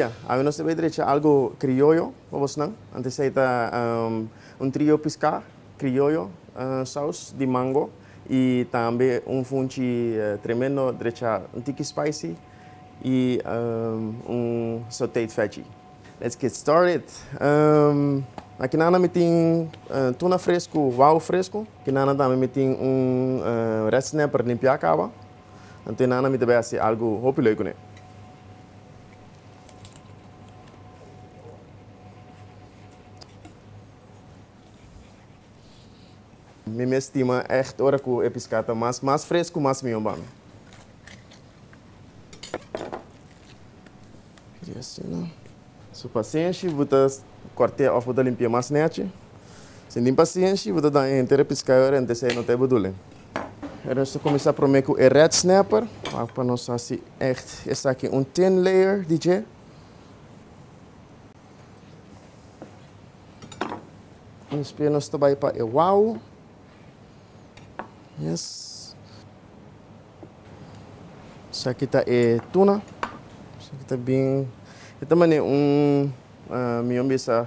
Familia, awe nos ta bay drecha algo crioyo pa bosnan. Antes esey ta un trio pisca crioyo saus di mango y tambe un funchi tremendo drecha un tiki spicy y un sauteed veggie. Let's get started. Aki nan mi tin tuna fresco, wou fresco. Aki nan tambe mi tin un red snapper limpia caba. Anto nan mi ta bay haci algo hopi leuk cune. Mi mes stima echt ora cu e pisca ta mas mas fresco mas miho pa mi. Su pasenshi bo ta cortea of bo ta limpia mas nechi. Si no tin pasenshi bo ta daña henter e pisca ora henter esey no ta e bedoeling. Ora nos ta cuminsa prome cu e red snapper pa nos haci echt esaki un thin layer di dje. Despues nos ta bai pa e wou. Yes. Esaki ta e tuna. Esaki ta bien, e ta mane un, mi a bisa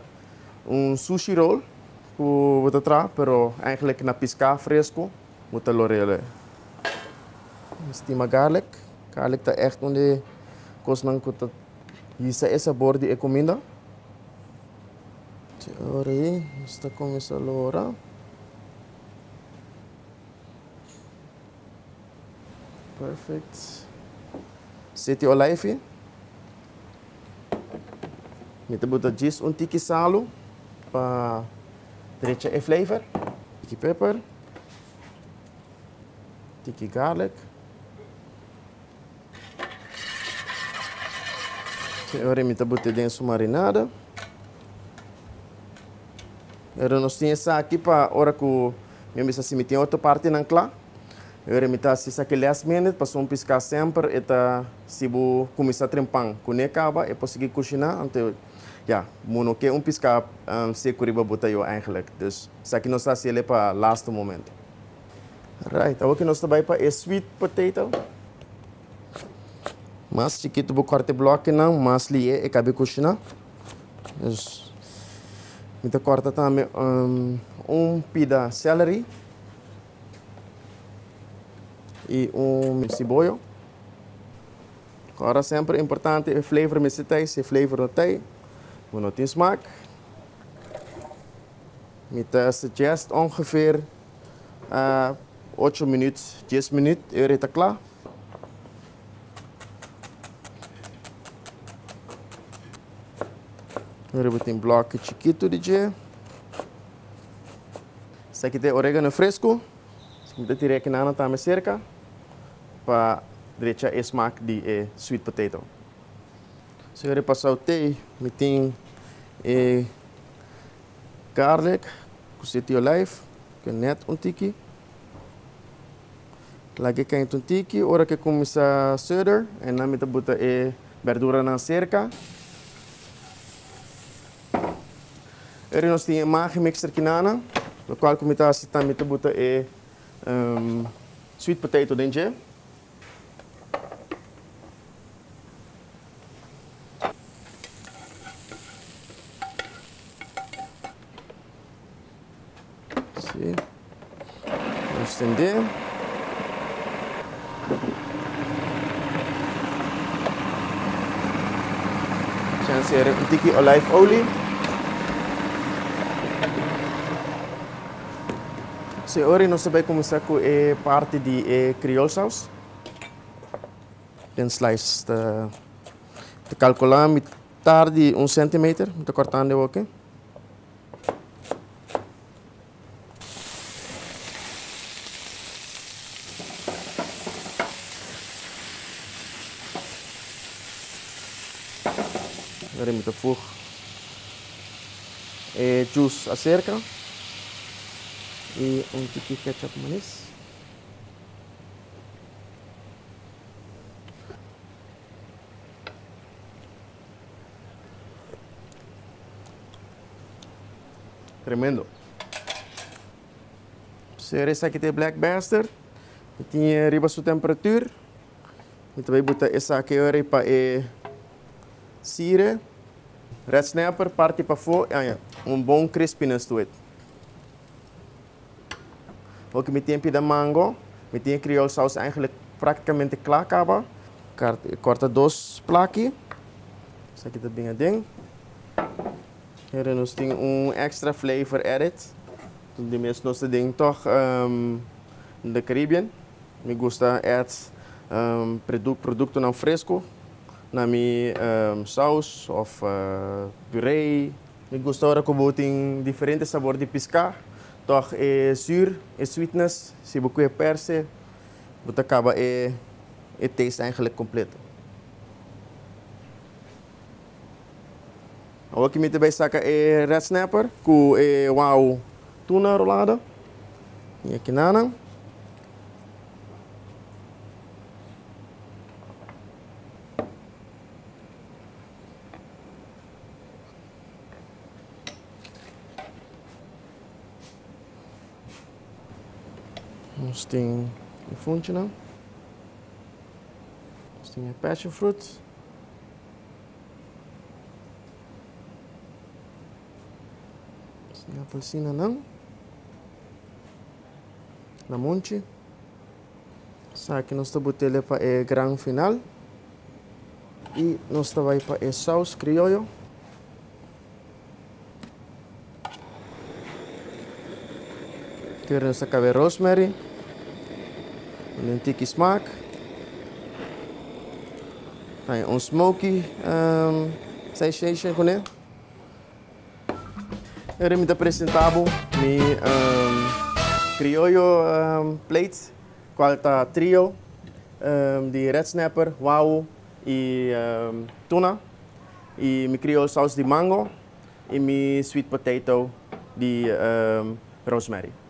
un sushi roll ku bo ta traha, pero eigenlijk na piská fresku bo ta lor'e. Stima garlic. Garlic ta ègt un di e kosnan ku ta hisa e sabor di e kuminda. Ora ei nos ta kuminsá lora. Perfect. Seti olijfie. Mi ta bota djis un tiki salu pa drecha e flavor. Tiki pepper. Tiki garlic. Ora mi ta bota den su marinada. Ora nos tin esaki pa ora ku mi a bisa si mi tin otro partinan kla. Ora mi ta hasi esaki last minute pasobra un piská semper e ta si bo kuminsá trempan kuné kaba e por sigui kushiná anto ya bo no ke un piská seku riba bo tayo eigenlijk. Dus esaki nos ta hasi el'e pa lastu momento. Right, awor ki nos ta bai pa e sweet potato. Mas chikitu bo kòrta e blòkinan, mas lié e kabe kushiná. Dus, mi ta kòrta tambe un pida celery i un siboyo. Kòrda semper importante e flavor mester ta ei, si e flavor no ta ei, bo no tin smak. Mi ta suggest ongeveer ocho minuut, dies minuut e ora e ta kla. Ora bo tin bloki chikitu di dje. Esaki ta e oregano fresku. Mi ta tira e kinana tambe serka pa drecha e smak di e sweet potato. Si ora e pa saute mi tin e garlic ku seti olijf ku net un tiki. Laga e kainta un tiki ora ku e kuminsá suder en nan mi ta buta e berduranan serka. Ora nos tin e magi mixer kinana lokual ku mi ta hasi ta mi ta buta e sweet potato den dje. Sí. Extender. Chanceer un tiki olijfolie. Sí, ora nos ta bay cuminsa cu e parti di e creole saus. Den slice ta ta calcula mitar di un centimeter, mi ta cortando awo. Ahora mi ta voeg e juice acerca y un tiki ketchup manis. Tremendo. Ser esaki ta e Black Bastard. Mi tin e riba su temperatuur. Mi ta bay buta esaki ora pa e Sire, red snapper parti pafó i haña un bon crispiness to it. Oke mi tin pida mango, mi tin e creole saus eigenlijk prácticamente kla kaba. Korta dos plaki, esaki ta bin aden. Here nos tin un extra flavor added, di mes nos ta den tòg the Caribbean. Mi gusta add productonan fresco na mi saus of puree. Mi gusta ora ku bo tin diferente sabor di piská, tòg e zuur, e sweetness, si bo kue perse, bo ta kaba e e taste eigenlijk kompleto. Awor ki mi ta bai saka e red snapper ku e wao tuna rolada i aki nanan. Nos tin e funchinan. Nos tin e passion fruit. Nos tin apelsinanan. Lamunchi. Esaki nos ta botele pa e gran final. I nos ta bai pa e saus krioyo. Kere nos ta kabe rosemary. Un tiki smaak. Haña un smoky sensation kuné. Ora mi ta presenta bo mi krioyo plate cual ta trio di red snapper, wau y tuna y mi krioyo saus di mango y mi sweet potato di rosemary.